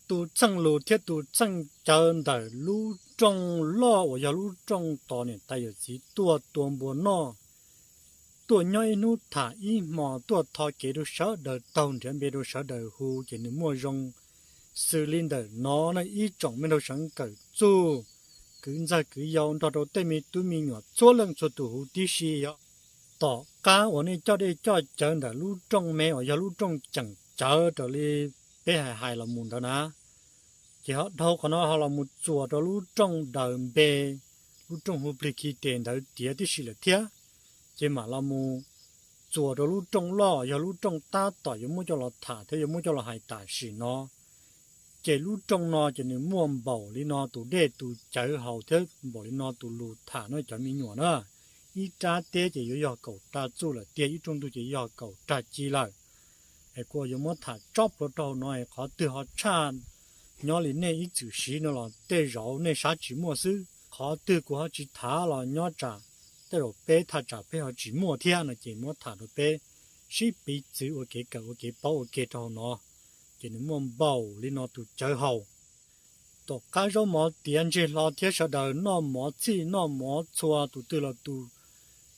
Tus txheej lus thiab tus txheej cawv ntawm lub rooj loj uas yog lub rooj tos niam tais yawm txiv tuaj tua npua noj, tuaj nyob ib hnub tham ib hmo, tuaj tho kev rau sawv daws taug, nrhiav npe rau sawv daws hu, ces nws muaj zoo xws li ntawm no na ib tsoom me nraug sawv kawm txuj, kwv ntxawg kwv yau nrog rau tej me tub me nyuam txhua leej txhua tus huv tib si yog. Tom qab uas nej coj dej coj cawv ntawm lub rooj me uas yog lub rooj ceem cawv raws li peb hais hais los mus ntawd na, ces ho dhau qhov no ho los mus txuas rau lub rooj daws npe, lub rooj hu plig khi tes ntawd tiav tib si lawm thiab, ces mam los mus txuas rau lub rooj loj yog lub rooj tab tom yuav muab coj los tham thiab yuav muab coj los hais tam sim no. Ces lub rooj no ces nws muaj npaum li no tus dej tus cawv haus thiab npaum li no tus lus tham no cov me nyuam na. Ib rab teb ces yuav yog kaum rag txuj lawm tiag, ib rooj ntug ces yog kaum rag ci lawm. Es kuv yuav muab tham tsob plhuav rau hauv no, qhov twg ho tshaj nyob li nej ib txwm siv no los tej zaum nej saib tsis muaj xwb, qhov twg kuv ho tsis tham los nyob tsam tej zaum peb thaj tsam peb ho tsis muaj thiab no ces muab tham rau peb sib piv txwv ua kev kawm ua kev paub ua ke rau hauv no. Ces nws muaj npaum li no tus cawv haus. Tom qab zaub mov tiav ntseg hlo thiab sawv daws noj mov txhij noj mov txhua, tus twg los tus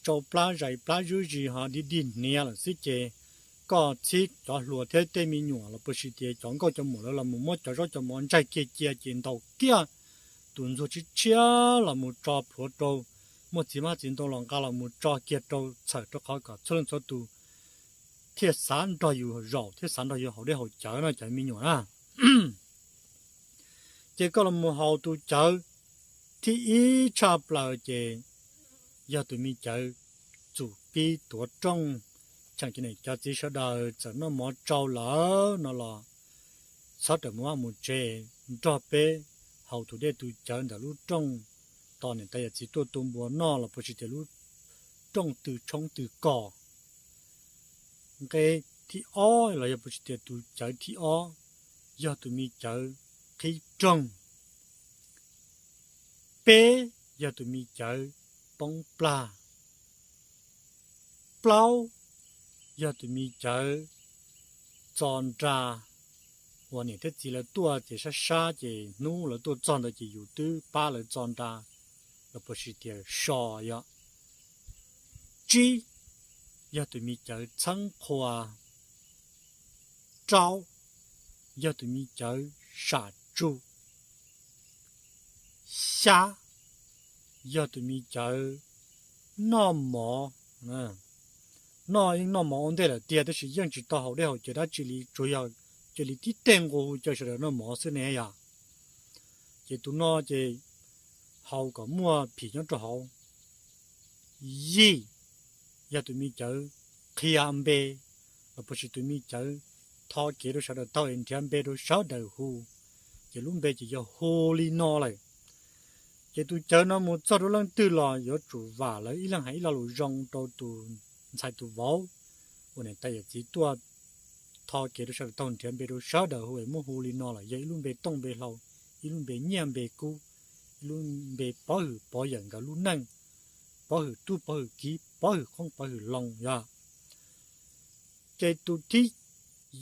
tsau plab zais plab zuj zus ho dig dig hniav lawm xwb ces koj txhib cov hluas thiab tej me nyuam los puas sis tias cov nkauj cov muam lawv los mus muab cov zaub cov mov ntsaig kiag cia ces ntaus kiag tus ntxuag tshiab tshiab los mus tso plhuav rau, muaj txiv hmab txiv ntoo los nqa los mus tso kiag rau txhawm rau qhov kom txhua leej txhua tus thiaj xav nrog yus zaum thiab xav nrog yus haus dej haus cawv no cov me nyuam na. Ces koj los mus haus tus cawv thib ib tshaj plaws ces yog tus me cawv txum pib tuav rooj. Tseem ceeb ne cov txiv sawv daws txawm noj mov tsau lawm no los txhob rawm mus vaj mus tsev, nrog peb haus tus dej tus cawv ntawm lub rooj tos niam tais yawm txiv tuaj tua npua noj los puas tsis tias lub rooj tw tshoob tw kos. Nqe thib ob los yog puas tsis tias tus cawv thib ob yog tus me cawv qhib rooj. Peb yog tus me cawv poob plag. Plaub yog tus me cawv txo nra, uas niam thiab txiv lawv tuaj ces sab sab ces hnub lawv tuaj txog ntawd ces yus twb pab lawv txo nra los puas tsis tias so yom. Tsib yog tus me cawv txheeb qhua. Rau yog tus me cawv sam tsug. Xya yog tus me cawv noj mov. Noj yeej noj mov ua ntej lawm tiag tab sis yeej tsis tau haus dej haus cawv dab tsi li, tsuas yog cia li tib teg nqua hu caw sawv daws noj mov xwb ne yom. Ces tus no ces haus kom muaj phim nyob rau hauv. Yim yog tus me cawv qhia npe los puas tsis tus me cawv tho kev rau sawv daws taug es nrhiav npe rau sawv daws hu, ces lub npe ces yog hu li no lawm. Ces tus cawv no mus txog rau leej twg los yuav tsum vam lawv ib leeg hais ib lo lus zoo rau tus ntxhais tus vauv uas niam tais yawm txiv tuaj tho kev rau sawv daws taug nrhiav npe rau sawv daws hu es muab hu li no lawm, yog ib lub npe tooj npe hlau, ib lub npe nyiaj npe kub, ib lub npe pov hwm pov yawm nkawd lub neej, pov hwm tub pov hwm kiv pov hwm qoob pov hwm loo yog. Ces tus thib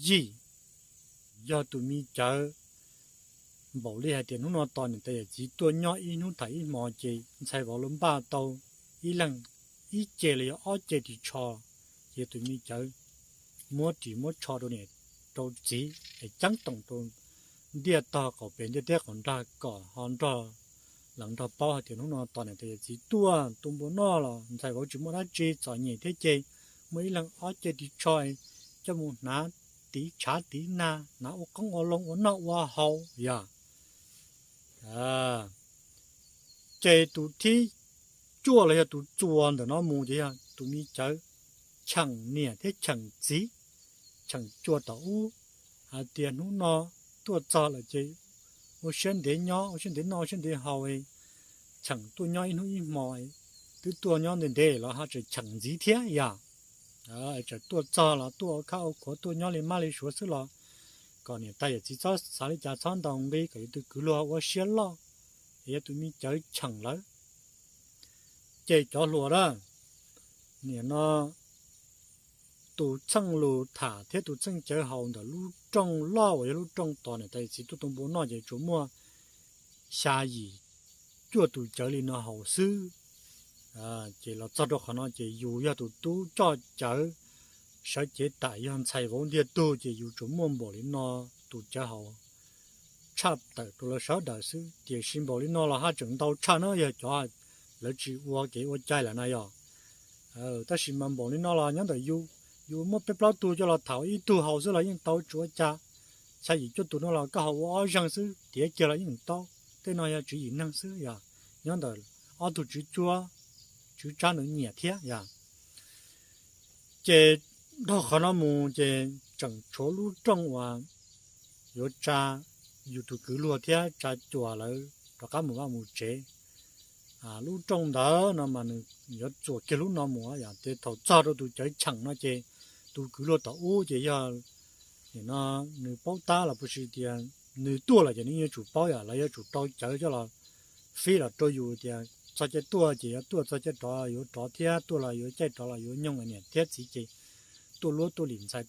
yim yog tus me cawv npaum li hais tias hnub no tos niam tais yawm txiv tuaj nyob ib hnub tham ib hmo ces ntxhais vauv lawv npaj tau ib leeg ib ce los yog ob ce ris tsho, ces yog tus me cawv muab ris muab tsho rau niam rau txiv es ceeb toom rau ntiaj tog qaum pem ntiaj teb qaum nrag kom ho nrog lawv nrog paub hais tias hnub no tos niam tais yawm txiv tuaj tua npua noj los ntxhais vauv tsis muaj dab tsi txom nyem thiab ces muaj ib leeg ob ce ris tsho coj mus hnav tiv tshav tiv nag, hnav ua qoob ua loo ua noj ua haus yog. Ces tus thib cuaj los yog tus txuas ntawm no mus ces yog tus me cawv cheem niam thiab cheem txiv, cheem cuag tom ub hais tias hnub no tuaj txog lawm ces ua siab ntev nyob ua siab ntev noj ua siab ntev haus, cheem tuaj nyob ib hnub ib hmo, twb tuaj nyob ntev ntev los ho tseem cheem ntxiv thiab yog. Tseem tuaj txog los tuaj ua khab ua khuav tuaj nyob li mab li suav xwb los kom niam tais yawm txiv txhob xav li cas txhob ntaus nqi kom yus tus kwv luag ua siab loj, es yog tus me cawv cheem lawv. Ces cov hluas na, nim no tus txheej lus tham thiab tus txheej cawv haus ntawm lub rooj loj uas yog lub rooj tos niam tais yawm txiv tuaj tu npua noj ces tsuas muaj xya yim cuaj tus cawv li no haus xwb. Ces los txog rau qhov no ces yus yog tus tub coj cawv sawv cev tam yog ntxhais vauv ntiag tug ces yus tsuas muaj npaum li no tus cawv haus tshaj tawm rau lawv sawv daws xwb. Tiam sis npaum li no los haj tseem ntau tshaj na yog cov lawv tsis ua kev ua cai lawm na yog. Tab sis mas npaum li no los nyob ntawm yus, yus muaj peb plaub tug coj los tham ib tug haus xwb los yeej tau tsis ua cas. Xya yim cuaj tus no los koj haus ua ob zeeg xwb tiav kiag los yeej tau. Tej no yog tswv yim neeg xwb yog, nyob ntawm ob tug tswv cuab, tswv tsab ntawd nyiam thiab yog. Ces dhau qhov no mus ces tseem tshuav lub rooj uas yuav tsa yus tus kwv luag thiab tsa cuam lawv rov qab mus vaj mus tsev. Lub rooj ntawd no mas nws yuav txuam kiag lub no mus yom, ces thaum txog rau tus cawv cheem no ces tus kwv luag tom ub ces yog nim no nws paub tab los puas sis tias nws tuaj lawm ces nws yuav tsum paub yom, lawv yuav tsum rau cawv coj los fij los rau yus tias txog caij tuaj ces yuav tuaj, txog caij rov yuav rov thiab, tuaj los yuav caij, rov los yuav nyoog. Niam thiab txiv ces tuaj luab tuaj lim ntxhais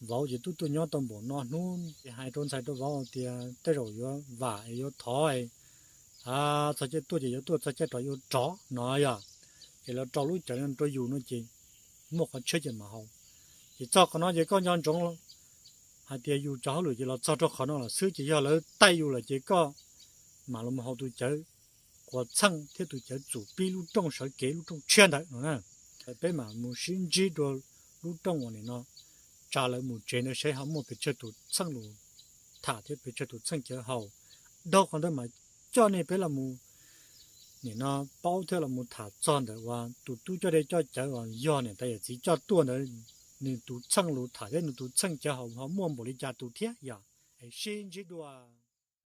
vauv ces twb tuaj nyob tau npaum no hnub ces hais rau ntxhais rau vauv tias tej zaum yuav vam es yuav thov, txog caij tuaj ces yuav tuaj, txog caij rov yuav rov no yog. Ces lawv rau lub cawv no rau yus no ces muaj qhov tshiab ces mam haus. Ces txog qhov no ces koj nco ntsoov hais tias yus cov hauj lwm ces los txog rau qhov no lawm xwb, ces yog lawv taij yus lawm ces koj mam los mus haus tus cawv quas txheej thiab tus cawv txum pib lub rooj sawv kev lub rooj tshiab ntawd no na. Peb mam mus sib ntsib dua lub rooj uas nim no tsa lawv mus tsev ntawd seb ho muaj pes tsawg tus txheej lus tham thiab pes tsawg tus txheej cawv haus. Dhau qhov ntawd mas coj nej peb los mus nim no paub thiab los mus tham txog ntawm uas tus tub coj dej coj cawv uas yog niam tais yawm txiv coj tuaj ntawd, nws tus txheej lus tham thiab nws tus txheej cawv haus ho muaj npaum li cas tus thiab yog. Es sib ntsib dua.